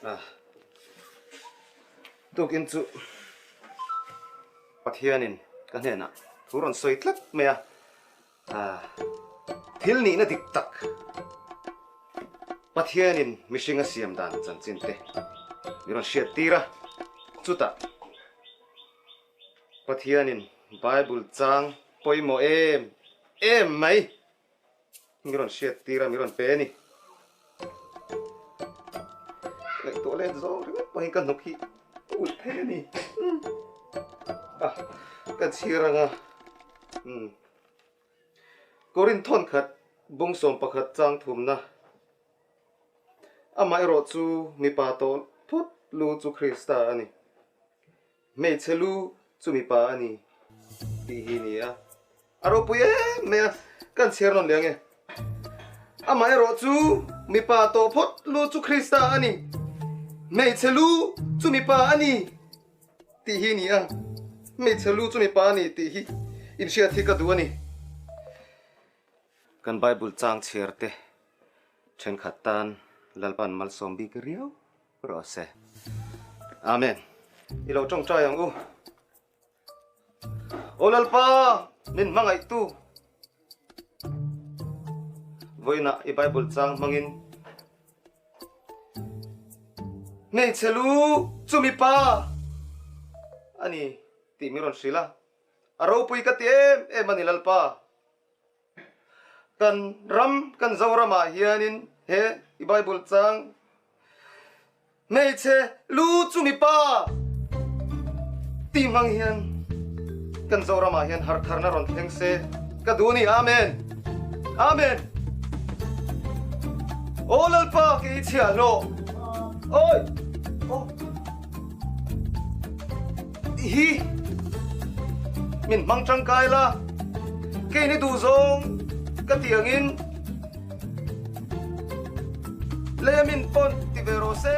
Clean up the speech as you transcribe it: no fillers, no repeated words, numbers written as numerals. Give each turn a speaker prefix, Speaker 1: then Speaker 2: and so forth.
Speaker 1: Ah. Tukin chu Pathianin ka hnenah thu rawn sawi tlat mai a. Ah. Thil nihna dik tak Pathianin mihring a siam dan chanchin te mi rawn hriat tir a. Chutah Pathianin Bible chang pawimawh em em mai. Mi rawn hriat tir a, mi rawn pe a ni. Ngaihtuah let zawng ringawt pawhin ka hnuk hi a ulh thei a ni. A, ka chhir ang a. Umm. Korinth thawnkhat bung 11 chang thumna. Amaherawh chu mipa tawh phawt lu chu Krista a ni. Hmeichhe lu chu mipa a ni tih hi ni a, a ropui em mai a, kan chhiar nawn leh ang e. Amaherawh chu mipa tawh phawt lu chu Krista a ni, hmeichhe lu chu mipa a ni tih hi ni a, hmeichhe lu chu mipa a ni tih hi inhriat hi ka duh a ni. Kan Bible chang chhiar te thenkhat tan Lalpan malsawm bik riau Rawh se. Amen. I lo tawngtai ang u. Aw Lalpa, min hmangaihtu. Vawiinah i Bible chang hmangin hmeichhe lu chu mipa a ni tih min rawn hrilh a. A ropui ka ti em em a ni Lalpa. Kan ram, kan Zoramah hianin he i Bible chang hmeichhe lu chu mipa tih hmang hian kan Zoramah hian hartharna rawn thleng se ka duh a ni. Amen. Amen. Aw Lalpa kei i chhiahhlawh. Awi. Aw. Hi min hmang tangkai la, keini duh zawng ka ti angin lei a min pawn ti ve rawh se.